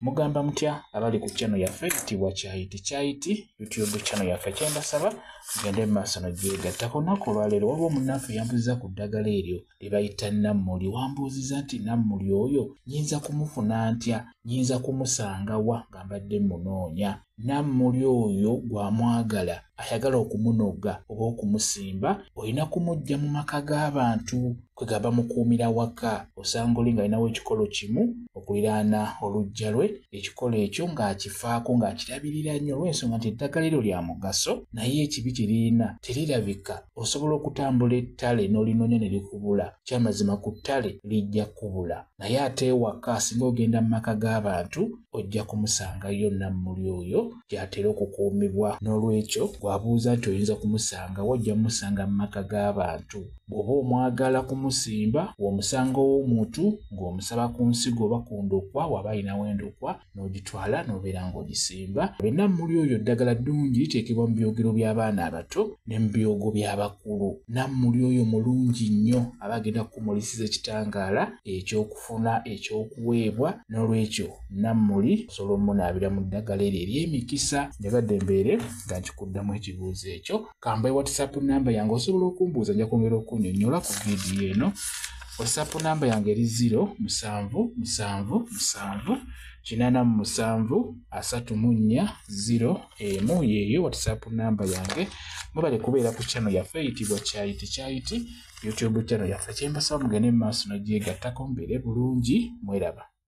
Mugamba mutya abali ku channel yaffe eyitibwa Kyayiti Kyayiti YouTube channel yaffe? Kyembasaba mugende mu maaso nogyegattako. Olunaku olwaleero waliwo munnaffe yambuuziza ku ddagala eryo lye bayita nammuli. Wambuuziza nti nammuli oyo nnyinza kumufuna ntya, nnyinza kumusanga wa nga mbadde mmunoonya? Nammuli oyo gw'amwagala ayagala okumunoga oba okumusimba, olina kumuggya mu maka g'abantu, kwegamba bamukuumira waka. Osanga oli ng'alinawo ekikolo kimu okuliraana oluggya lwe, ekikolo ekyo ng'akifaako ng'akirabirira nnyo olw'ensonga nti eddagala eryo lya mugaso, naye ekibi kye lirina terirabika. Osobola okutambula ettale n'olinoonya ne likubula. Kyamazima ku ttale lijja kukubula, naye ate ewaka singa ogenda mu maka g'abantu ojja kumusangayo nammuli oyo gy'atera okukuumibwa. N'olwekyo gw'abuuza nti oyinza kumusanga wa, ojja kumusanga mu maka g'abantu. Bw'oba omwagala kumusimba, bw'omusanga ow'omuntu ng'omusaba ku nsigo oba ku ndokwa, w'aba alinawo endokwa n'ogitwala n'obeera ng'ogisimba. Nammuli oyo ddagala ddungi, liteekebwa mu byogero by'abaana abato ne mu byogo by'abakulu. Nammuli oyo mulungi nnyo, aba agenda kukumulisiza ekitangaala eky'okufuna, eky'okuweebwa. N'olwekyo nammuli osobola omunaabira mu ddagala eryo ery'emikisa. Njagadde mbeere nga nkikuddamu ekibuuzo ekyo. Kambaye WhatsApp namba yange, osobola okumbuuza, nja kwongera okunnyonnyola ku vidiyo eno. WhatsApp namba yange eri 0 7 7 7 87 34 0 1. Yeeyo WhatsApp namba yange. Mwebale kubeera ku channel yaffe eyitibwa Kyayiti Kyayiti YouTube channel yaffe. Kyembasaba mugende mu maaso nogyegattako, mbeere bulungi, mweraba.